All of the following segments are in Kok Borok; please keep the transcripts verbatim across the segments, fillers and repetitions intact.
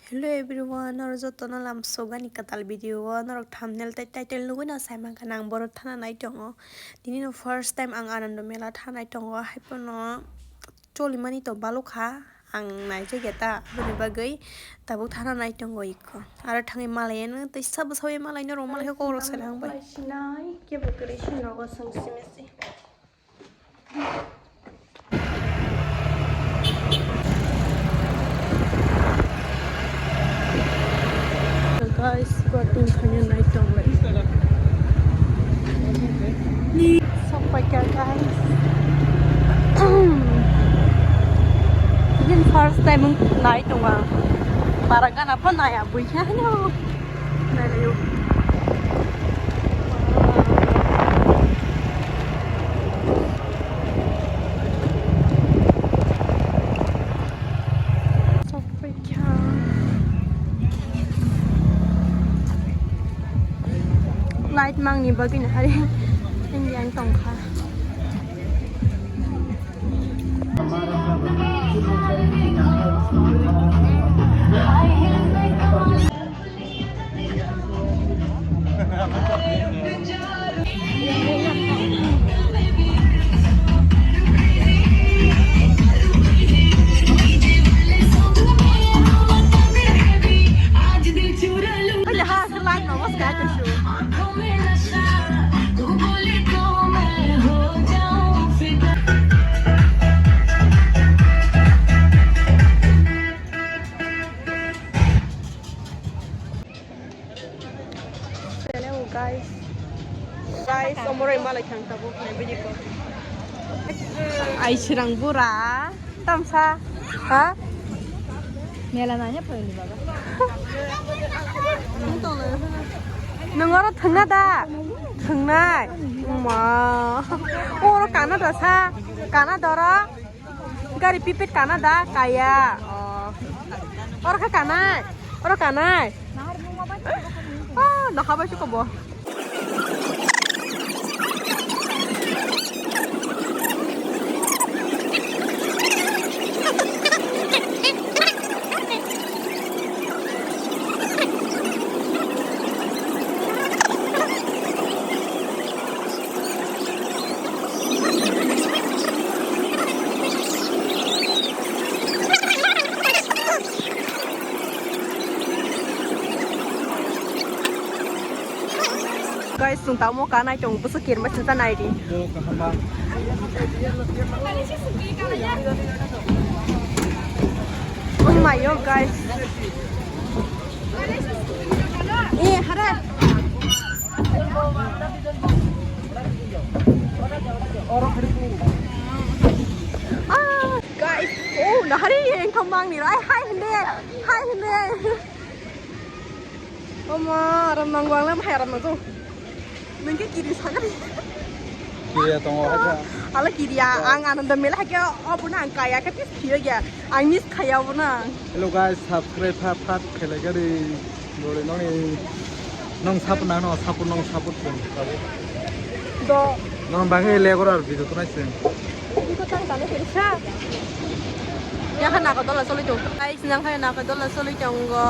Hello everyone, norok jotono lamsogani kwtal video o, norok thumbnail tei title nugui no sai mankha, ang borok thana nai tongo. Tini no first time ang Anando Mela thanai tongo, haiphano cholimani to balukha, ang naijak ya ta, aboni bagwi tabuk thana nai tongo iko. Aro thangwi malai ano tei sabo sawi malai no rw malai khe kok rok sai lang bai. Sinai kebo kwrwi sini nogo song simi si. So guys, boating khaina nai tonglai. Sokpaikha guys. Even first time wng nai tongo ang. Bara gana pho nai abui khe haino. Nai lai o. Sokpaikha. Light mangni bagwi no hari Indian tongkha. Hello guys. Guys, omoroi malai thang tabuk nai video ko. Ai sirang bura tamsa ha? Mela nanya phaini baga. Nung oro thangna da? Thangnai. Ma. Oro kana da sa? Kana doro? Gari pipit kana da kaya. Oh. Oro kha kanai. Oro kanai. Oh, naha bai chuko bo. Guys, chwng tamo kanai tongo, bwswk kirima singsa nai di. Oh my God, guys. Eh, hara. Ah, guys. Oh, nahari yang kambang ni. Ai, hai hende. Hai hende. Oma, aram nang wang lam hai aram nang tu. Nang ke kiri sana. Kiriya tongo, acha. Ala kiriya, ang Ananda Mela hai ke, oh, buna ang kaya ke pis kiriya. Ang miss khaya buna. Hello guys, subscribe pha phat khelai gari. Dole noni nong support nang no, support nong support tung. Do. Nong bangke le gora video tunai sing. Iko tang tane kiri sa. Ya kan naka dola soli tung. Guys, nang kaya naka dola soli tung go.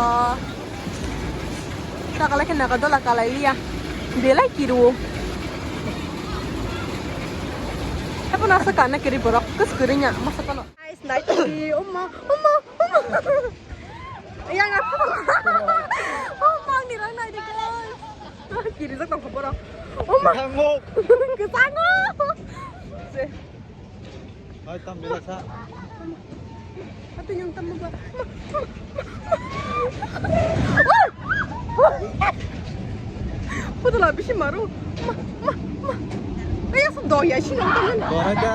Takala khe naka dola kalai liya. Belai kiru. Hapo nasa kana kiri borok kus kurinya masa kono. Guys, nai tongdi, umma, umma, umma. Yang aku. Umma, ni rang nai di, guys. Kiri sa tong khobor. Umma. Kangok. Kesango. Se. Hai, tam bela sa. Atu yang tam ba. Puto la bisi maru. Ma, ma, ma. Ay, asa do ya, sino tam. Doraga.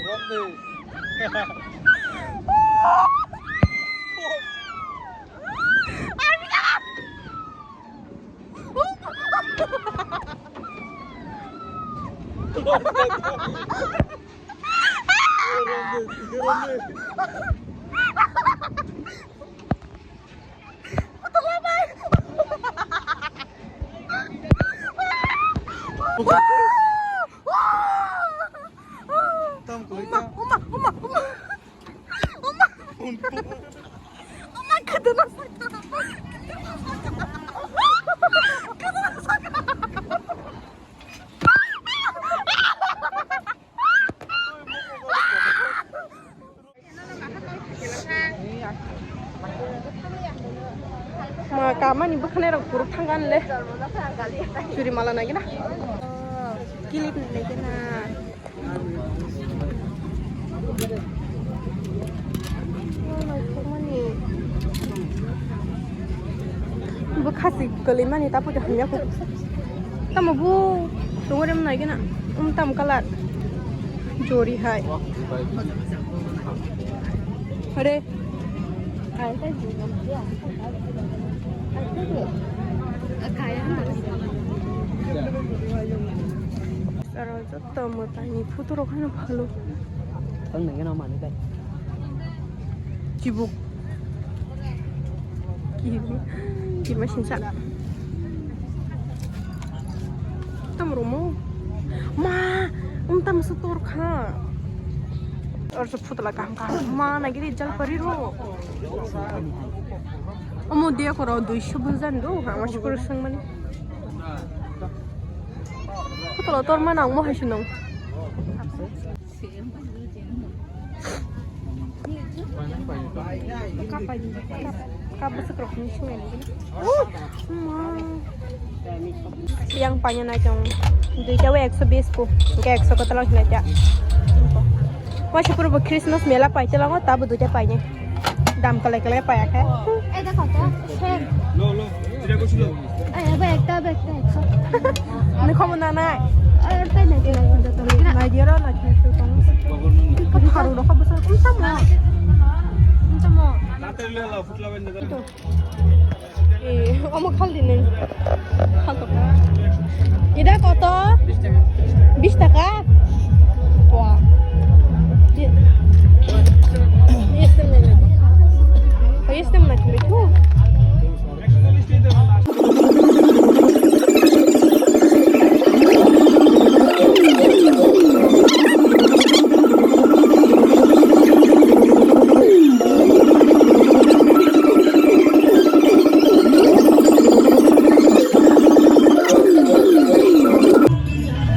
Romde. Tam kuwi ta. Uma, uma, uma, uma. Uma. Untung. Ma kamani bwkhanai rok puro thangani le. Churi mala nai gina. Kilip nai gina. Bo khasi kwlwimani tapuja hamya kho. Tamo bo sungurem nai gina. Um, tam kalar. Jori hai. Hore. Aro joto mwtaini photo rok haino phalo. Tang nang gana mani bai. Chibuk. Ki, ki machine sa. Tam romo. Ma, um tam sa tor kha. Or sa phutla kaham kaham. Ma, nagiri jalpari ro. Omo dia koro duiso bujan do. Ha, mas koro sang mani. Phutla tor ma nang mo hai sinong. Yang paina nai tong. Duita o ekso bis po. Ke ekso kotala hinai ta. Wasi puro bo Christmas mela pai telango tabo duita paina. Dam kalai kalai paya khe. Eda kota. Sen. Lo, lo. Tira ko silo. Ay, aba ekta, aba ekta, ekta. Ni khomo na nai. Ay, ekta nai, nai, nai, nai, nai. Nai dia ro, nai, nai, nai. Ko haru ro, ko besar. Unta mo. Unta mo. Ito. Eh, omo khal di nai. Khal to. Ida koto? Bish taka. Wah. Yes, nai, nai. Yes, nai, nai.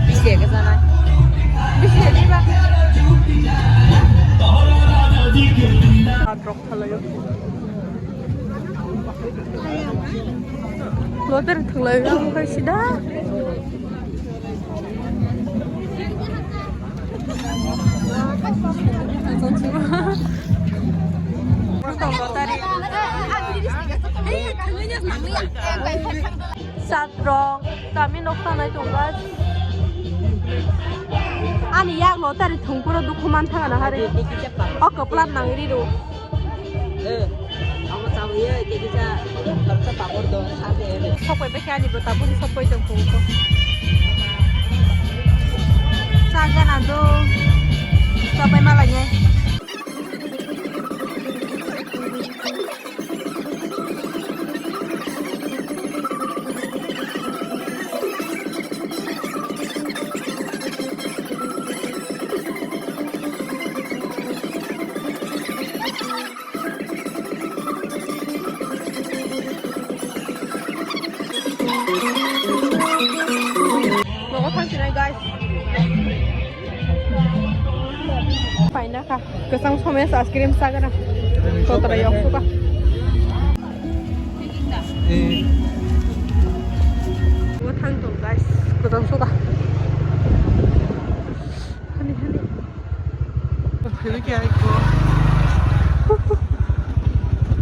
Bisi ya ke sana. Bisi ya ke ba. Adrok khalayo. Loter thulai ang kai sida. Satrok, kami noksa nai tongba. Ani yak lotari thungpuro dukhu man thangana hari. O kwpla nang riro. Eh, amo chawi ye, kekisa, khoroksa papor do, sate ene. Sokoi bekhe ani bo tabuk sokoi tong kho. Chagana do, chapai malanya. Nogo thangsinai, guys. Paina kha. Kwchang somes ice cream chagana. Totra yok suka. Eh. Nogo thang tong, guys. Kwchang suka. Hani, hani. Philwi khe aiko.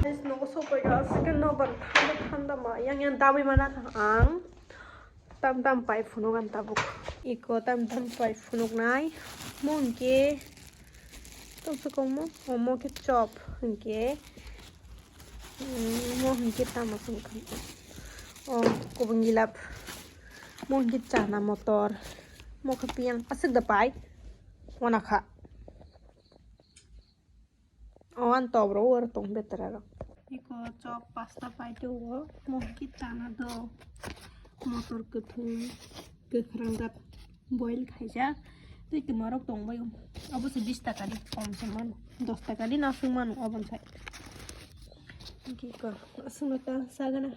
Guys, nogo sokoi ga, second no bar thanda thanda ma, yang yang dawi mana ang. Tam tam pai phunuk ang tabuk. Iko tam tam pai phunuk nai. Mo hwnkhe, tong sokong mo, omo khe chop hwnkhe. Mm, mo hwnkhe tamo song kha. O kubun gilap. Mo hwnkhe chana motor. Mo khe piyang aswk da pai. Wana kha. O ang top ro oro tong betra ro. Iko chop pasta pai to o. Mo hwnkhe chana do. Motor kwthwng kwkhwrang dat boil khaijak. Tei twma rok tong bai o. Obo se bish taka ni kom se mano. Dos taka ni nasung mano obo sai. Ki ko aswk no ta sagana.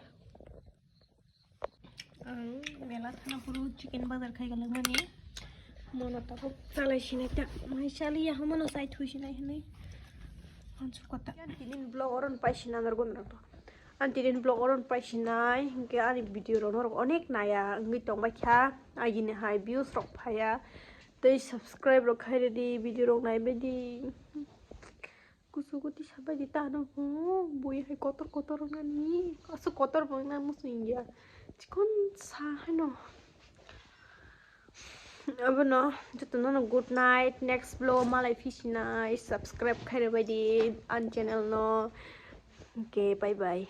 Ang mela thana puro chicken bazar khai galang mani. Mono tabuk chalai sinai ta. Mai chali ya hamano sai thui sinai hinui. Ang tini vlog oron paisina narwkgo norok to. Ang tini vlog oron paisinai, hingke ani video rok norok onek naya wngwi tongbai kha. Agini hai views rok phaiya. Tei subscribe rok khai rwdi, video rok naibaidi. Kusu kuti sabaidi tano ho, bui hai kotor kotor wngnani. Aswk kotor bo wngna muchung ya. Chikon sa haino. Abono jotono good night, next vlog malai phisinai, subscribe khai rwbaidi ani channel no. Okay, bye bye.